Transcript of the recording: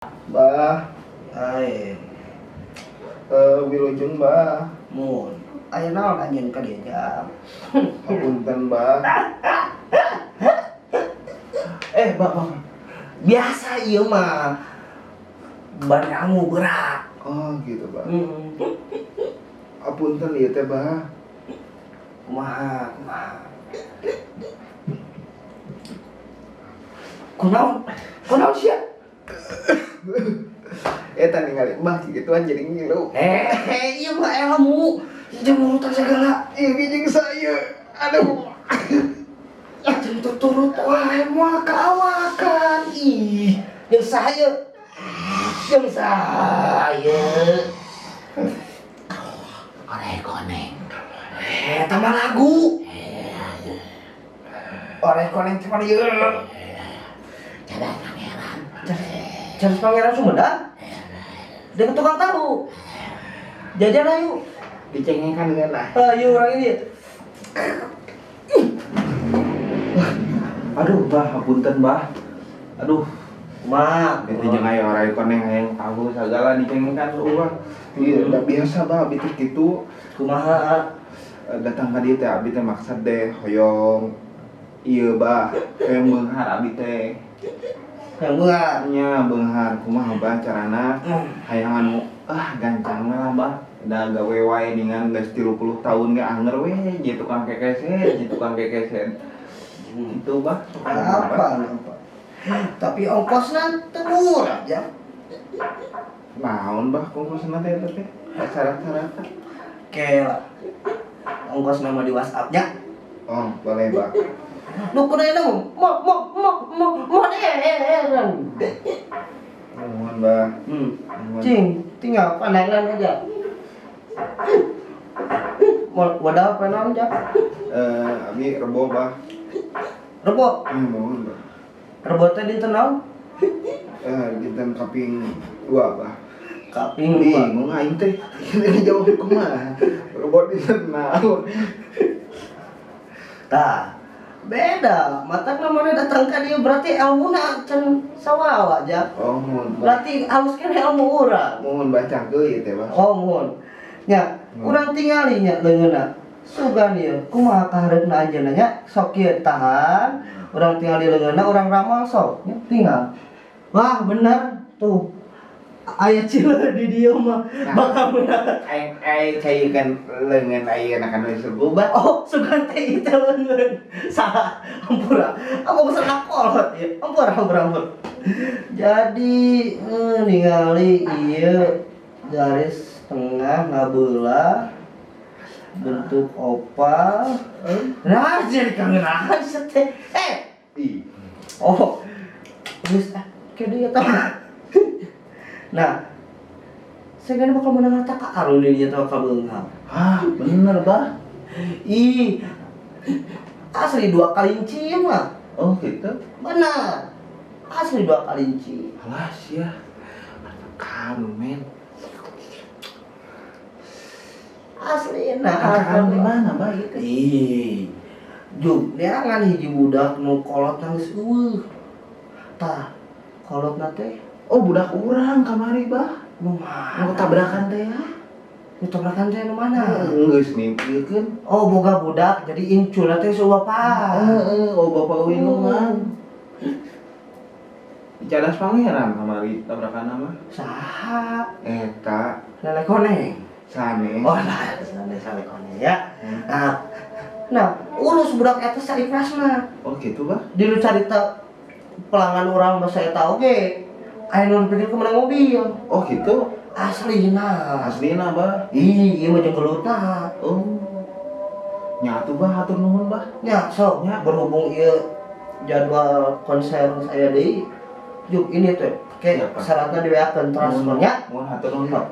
Bah, Ae, wilujeng, Bah. Mun aya naon anjeun ka dieu, Jang? Hapunten, Bah. Eh, Bah, Bah. Biasa ieu mah. Bandangu berat. Oh, gitu, Bah. Hapunten ieu teh, Bah. Kumaha, kumaha? Kunaon? Kunaon sia? Eta ningali Bah gituan jadi ngilu. Eh, ieu mah ilmu. Jeung murutan segala. Ieu ge jeung saya. Aduh. Jeung tuturut wae moal kaawakan. Ih, jeung saya. Jeung saya. Orai koneng. Eh, tambah lagu. Orai koneng cuma ieu. Cadas pangeran. Cadas Pangeran Sumedang? Dengan tukang tahu. Jajan ayo. Dicengekan ngeunah. Ayo orang ini. Aduh, Bah, hapunten, Bah. Aduh, Ma, itu jeung aya orai koneng hayang tahu sagala dicengekan lu, Bah. Iya, udah biasa, Bah, abi teh kitu. Kumaha? Datang ka dieu teh abi teh maksad deh hoyong ieu, Bah, hoyong beunghar abi teh. Yang beunghar. Nya beunghar kumaha, Bah, carana? Hayang anu gancang lah, Bah. Da gawe wae dengan geus 30 tahun ge anger we jadi tukang kekeset, jadi tukang kekeset. Itu, Bah. Apa? Apa? Tapi ongkosna teu murah, ya. Naon, Bah, ongkosna teh eta teh? Syarat-syaratna. Kela. Ongkos nama di WhatsApp nya. Oh, boleh, Bah. Nu kudu eta mo mo mo mo modern. Mohon, Bah. Mohon. Cing, tinggal pandangan aja. Mau wadah apa naon, Ja? Abi rebo, Bah. Rebo. Mohon, Bah. Rebo teh dinten naon? Dinten kaping 2, Bah. Kaping 2. Bingung aing teh. Ini jawab kumaha? Rebo dinten naon? Tah, beda. Mata namanya datang ka dieu berarti ilmuna can sawawa, Ja. Oh, mohon, Bah. Berarti halus keneh ilmu urang. Mohon baca ke ieu teh, Bah. Oh, mohon. Nya, urang tingali nya leungeunna. Sugan ieu, kumaha kahareupna anjeunna nya? Sok ieu tahan, urang tingali leungeunna, urang ramal sok. Nya tinggal. Wah, bener tuh. Aya cile di dieu mah bakal meunang. Aing aing cayeun leungeun ayeuna kan geus bah. Oh, sugan teh ieu teh leungeun. Salah, ampura. Apa geus kolot ieu? Ampura, ampura, ampura. Jadi ningali ieu garis tengah ngabelah bentuk oval. Nah, jadi kangenahan teh. Ih. Oh. Geus ah, ke deui eta. Nah, saya kan bakal menang tak karun ini atau bakal beunghar. Hah, bener, Bah. Ih, asli 2 kelinci mah. Oh, gitu. Benar. Asli 2 kelinci. Alas ya. Karun, men. Asli nah. Karun di mana, Bah, itu? Ih. Juk, neangan hiji budak nu kolot nangis eueuh. Tah, kolotna teh. Oh, budak urang kamari, Bah. Nu mana? Nu tabrakan teh ya. Nu tabrakan teh nu mana? Geus mimpieukeun. Oh, boga budak jadi inculna teh eueuh bapak. Heeh, oh bapak winungan. Di Cadas Pangeran kamari tabrakan mah. Saha? Eta. Lele koneng. Sane. Oh, lah, sane sane koneng ya. Nah, nah, urus budak eta saikhlasna. Oh, gitu, Bah. Di nu carita pelanggan urang basa eta oge. Aya nu pikir ke menang mobil. Oh, gitu. Aslina. Aslina, Bah. Ih, ieu mah jeung gelutna. Oh. Nya atuh, Bah, hatur nuhun, Bah. Nya, sok Nya. Berhubung ieu jadwal konser saya deui. Juk ini teh, ke Siapa? syaratna di WA-keun transfernya. Mohon hatur nuhun, Bah.